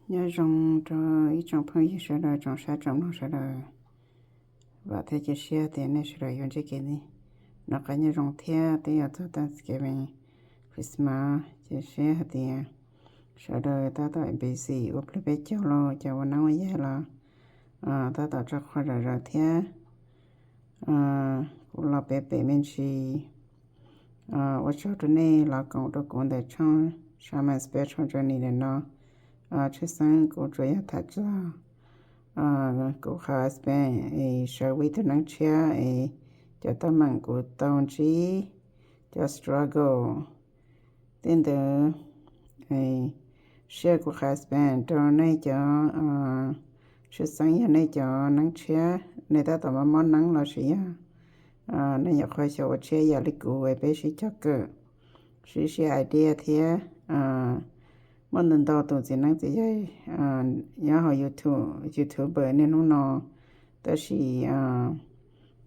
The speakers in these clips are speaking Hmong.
Nyob zoo rau ib tsoom phooj ywg sawv daws, tsoom saib tsoom mloog sawv daws. Vam thiab cia siab tias nej sawv daws yuav ntsib kev noj qab nyob zoo thiab twb yuav txog Thanksgiving, Christmas. Cia siab hais tias sawv daws tab tom busy ua plig peb caug los cov ua neeb ua yaig los tab tom tso qhua zom zaws thiab. Kuv los pem pem me ntsis. Ua tsaug rau nej los koom rau kuv ntawm tshooj Shaman Spiritual Journey ntawm no. Tshwj xeeb kuv tsuas yog tham txog kuv qhov husband es sawv ua ib tug neeb tshiab es cov teeb meem kuv tau ntsib, cov struggle tej ntawd. Share kuv qhov husband rau nej cov, tshwj xeeb yog nej cov neeb tshiab, nej tab tom mob mob neeb lossis yog nej nyuam qhuav xyaum ua tshiab yam li kuv es peb sib cog kawm, sib share idea thiab. Muaj ntau ntau tus txiv neeb txiv yaig nyob hauv YouTube, YouTuber niaj hnub no, tab sis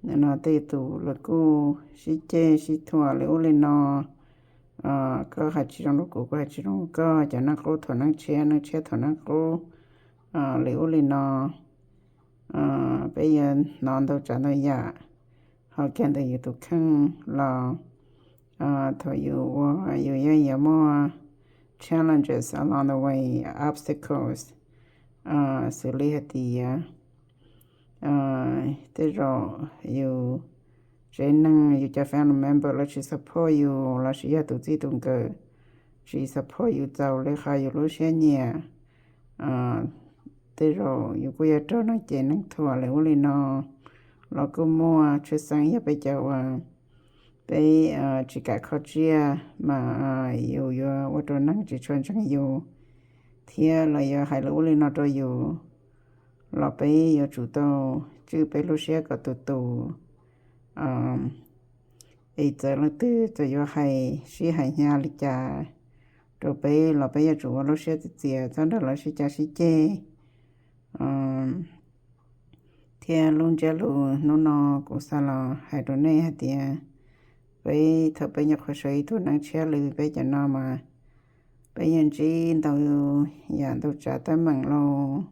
nim no tej tus lawv kuj sib ceg sib thuam li ub li no. Koj hais tsis zoo rau kuv, kuv hais tsis zoo rau koj, cov neeb qub thuam neeb tshiab, neeb tshiab thuam neeb qub li ub li no. Peb yuav hnov ntau tsav ntau yam ho kiag ntawm yus tus kheej los thaum yus ua, yus yeej yuav muaj challenges along the way, obstacles, xws li hais tias tej zaum yus tsev neeg, yus cov family member lawv tsis support yus, lossis yog tus txij tus nkawm tsis support yus txaus li qhov yus lub siab nyiam. Tej zaum yus kuj yuav raug neeg cem neeg thuam li ub li no los kuj muaj. Tshwj xeeb yog peb cov uas peb tsis kam kho tsiaj mas yus yuav ua rau neeg tsis tshua ntseeg yus, thiab lawv yuav hais li ub li no rau yus, los peb yuav tsum tau tswj peb lub siab kom tus tus es txawm leej twg txawm yuav hais sib hais hnyav li cas rau peb los peb yuav tsum ua lub siab txias txias txhob nrog lawv sib cav sib ceg. Thiab lub ntsiab lus hnub no kuv xav los hais rau nej hais tias peb thaum peb nyuam qhuav sawv ib tug neeb tshiab li peb cov no mas peb yeej ntsib ntau yam ntau tsav teeb meem lauj.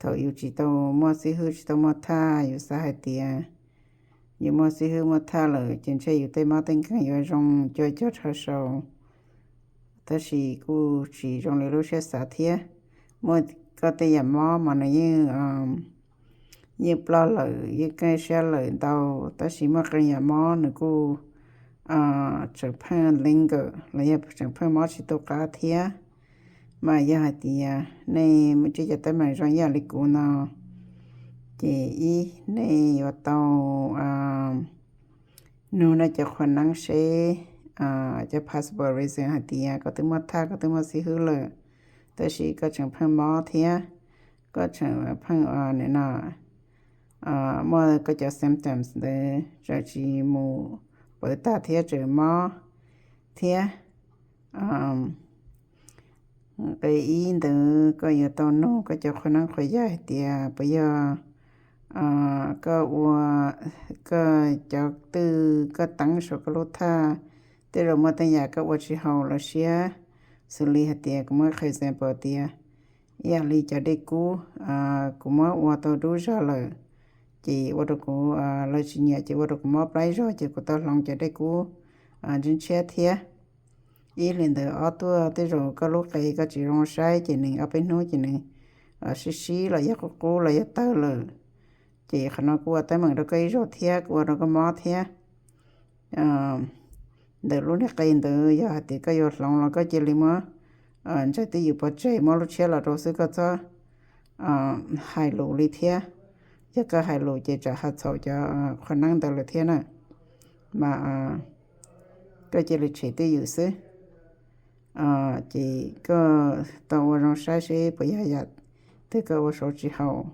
Thaum yus tsis tau muaj xib hwb tsis tau muaj thaj, yus xav hais tias yus muaj xib hwb muaj thaj lawm ces ntshe yus tej mob tej nkeeg yuav zoo cuag cog rho saud. Tab sis kuj tsis zoo li lub siab xav thiab. Muaj koj tej yam mob mas nws yeej, yeej ploj lawm, yeej kaj siab lawm ntau, tab sis muaj qee yam mob nws kuj tseem pheej linger los yog tseem pheej mob tsis tu qab thiab. Mas yog hais tias nej muaj tsib cov teeb meem zoo ib yam li kuv no, ces ib, nej yuav tau nug nej cov qhua neeb seb, cov possible reason hais tias koj twb muaj thaj koj twb muaj xib hwb lawm, tab sis koj tseem pheej mob thiab, koj tseem pheej nim no muaj koj cov symptoms ntawd tseem tsis mus pawv tag thiab tseem mob thiab. Qhov ib ntawd koj yuav tau nug koj cov qhua neeb qhua yaig hais tias puas yog koj ua, koj cov twj koj teeb saum koj lub thaj, tej zaum muaj tej yam koj ua tsis haum lawv siab. Xws li hais tias kuv muab qhia example tias ib yam li cov dej kub, kuv muab ua tau dub zog lawm, ces ua rau kuv, lawv tsis nyiam ces ua rau kuv mob plaib zog ces kuv tau hloov cov dej kub ntshiab ntshiab thiab. Ib li ntawd ob tuaj tej zaum koj lub qe koj tsis zoo saib ces nws ob peb hnub ces nws sib sib los yog qub qub los yog tawg lawm, ces qhov no kuj ua teeb meem rau koj ib zaug thiab kuj ua rau koj mob thiab. Ntawm lub niag qe ntawd yog hais tias koj yuav hloov los koj cia li muab ntsais twj ywm pov tseg, muab lub tshiab los rau xwb, koj txhob hais lus li thiab. Yog koj hais lus ces tsam ho txhaum cov qhua neeb ntawd lawm thiab na. Mas koj cia li tshem twj ywm xwb. Ces koj tau ua zoo saib seb puas yog yam twg koj ua saud tsis haum,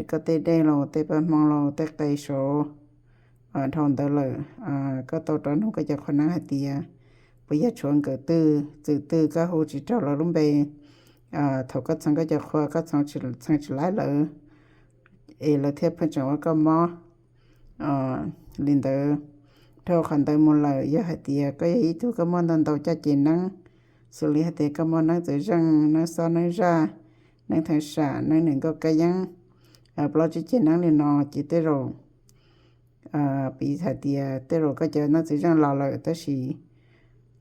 koj tej dej los tej paj hmoo los tej qe saud. Dhau ntawd lawm, koj tau rov nug koj cov qhua neeb hais tias puas yog tshuav nkawm twg txwm twg koj hu tsis raug lawv lub npe, thaum koj txheev koj cov qhua koj txheev tsis laib lawv, es lawv thiaj pheej tseem ua koj mob li ntawd. Dhau qhov ntawd mus lawm, yog hais tias koj yog ib tug koj muaj ntau ntau caj ces neeb, Xws li hais tias koj muaj neeb txwv zeej, neeb xob neeb zaj, neeb theem sam, neeb nwm nkauj kab yeeb, plaub tsib ceg neeb li no ces tej zaum piv hais tias tej zaum koj cov neeb txwv zeej los lawm tab sis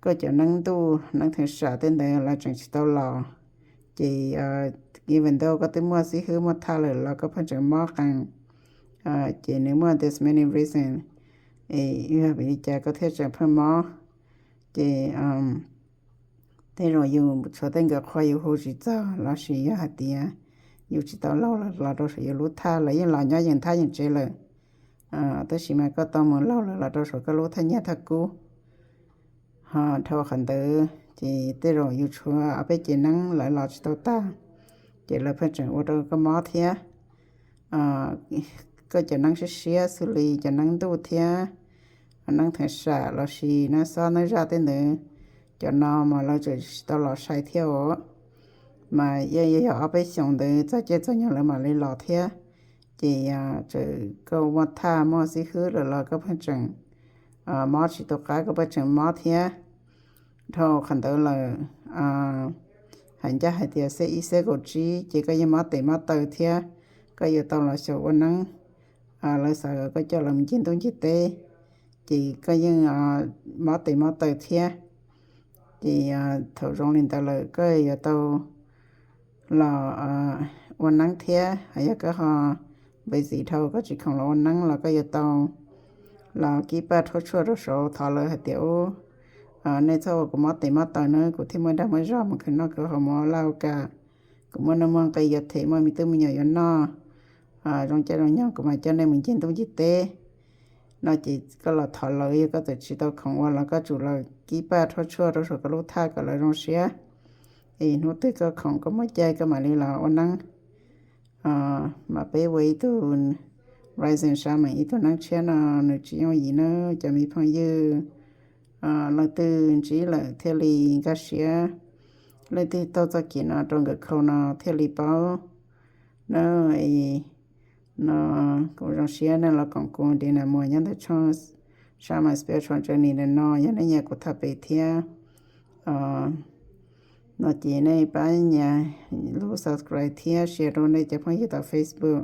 koj cov neeb ntuj neeb theem sam tej ntawd lawv tseem tsis tau los. Ces even though koj twb muaj xib hwb muaj thaj lawm los koj pheej tseem mob qees. Ces nws muaj this many reason es yog vim li cas koj thiaj tseem pheej mob. Ces tej zaum yus tshuav tej nkawm qhua yus hu tsis txog lossis yog hais tias yus tsis tau laug los rau saum yus lub thaj, lawv yeej los nyob yeej thaj yeej tsev lawm, tab sis mas koj tau mus laug lawv los rau saum koj lub thaj nyiaj thaj kub. Ho dhau qhov ntawd ces tej zaum yus tshuav ob peb ceg neeb lawv los tsis tau tag, ces lawv pheej tseem ua rau koj mob thiab. Koj cov neeb siab siab xws li cov neeb ntuj thiab neeb theem sam lossis neeb xob neeb zaj tej ntawd, cov no mas lawv tseem tsis tau los sai thiab os. Mas yog ob peb xyoos ntawd txog caij txog nyoog lawv mam li los thiab. Ces txawm koj muaj thaj muaj xib hwb lawm los koj pheej tseem mob tsis tu qab, koj pheej tseem mob thiab. Dhau qhov ntawd lawm, hais ncaj hais tias xeb ib xeb kaum tsib ces koj yeej mob tes mob taw thiab, koj yuav tau los xyaum ua neeb. Lawv xav kom koj coj lawv mus ncig ntuj ncig teb, ces koj yeej mob tes mob taw thiab. Ces thaum zoo li ntawd lawm koj yuav tau los ua neeb thiab. Hos yog koj ho busy dhau koj tsis khoom los ua neeb los koj yuav tau los kib paj rhuab tshuaj rau saud thov lawv hais tias, u, nej txhob ua kuv mob tes mob taw na, kuv thiaj muaj dag muaj zog mus khwv noj khwv haus, mus ua laj ua kam, kuv muaj nuj muaj nqi yuav them, muaj me tub me nyuam yuav noj, zoo caij zoo nyoog kuv mam coj nej mus ncig ntuj ncig teb. No ces koj los thov lawv, yog koj txawm tsis tau khoom ua los koj tsum los kib paj rhuab tshuaj rau saum koj lub thaj kom lawv zoo siab. Es hnub twg koj khoom koj muaj caij koj mam li los ua neeb. Mas peb ua ib tug Rising Shaman ib tug neeb tshiab no nws tsis yooj yim na cov me phooj ywg. Leej twg ntsib lawm thiaj li nkag siab, leej twg taug txoj kev no rau nkawd khau no thiaj li paub na. No kuv zoo siab nej los koom kuv Dina Muas nyob ntawm tshooj Shaman Spiritual Journey ntawm no, yog nej nyiam kuv tham pem thiab no ces nej pab nyas lub subscribe thiab share rau nej cov phooj ywg tom Facebook.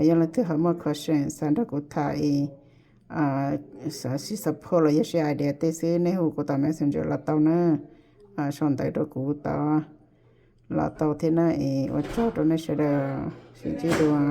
Yog leej twg ho muaj question xav nrog kuv tham es xav sib support los yog share idea tej xwb nej hu kuv tom Messenger los tau na. Sau ntawv rau kuv tod los tau thiab na. Es ua tsaug rau nej sawv daws, sib ntsib dua.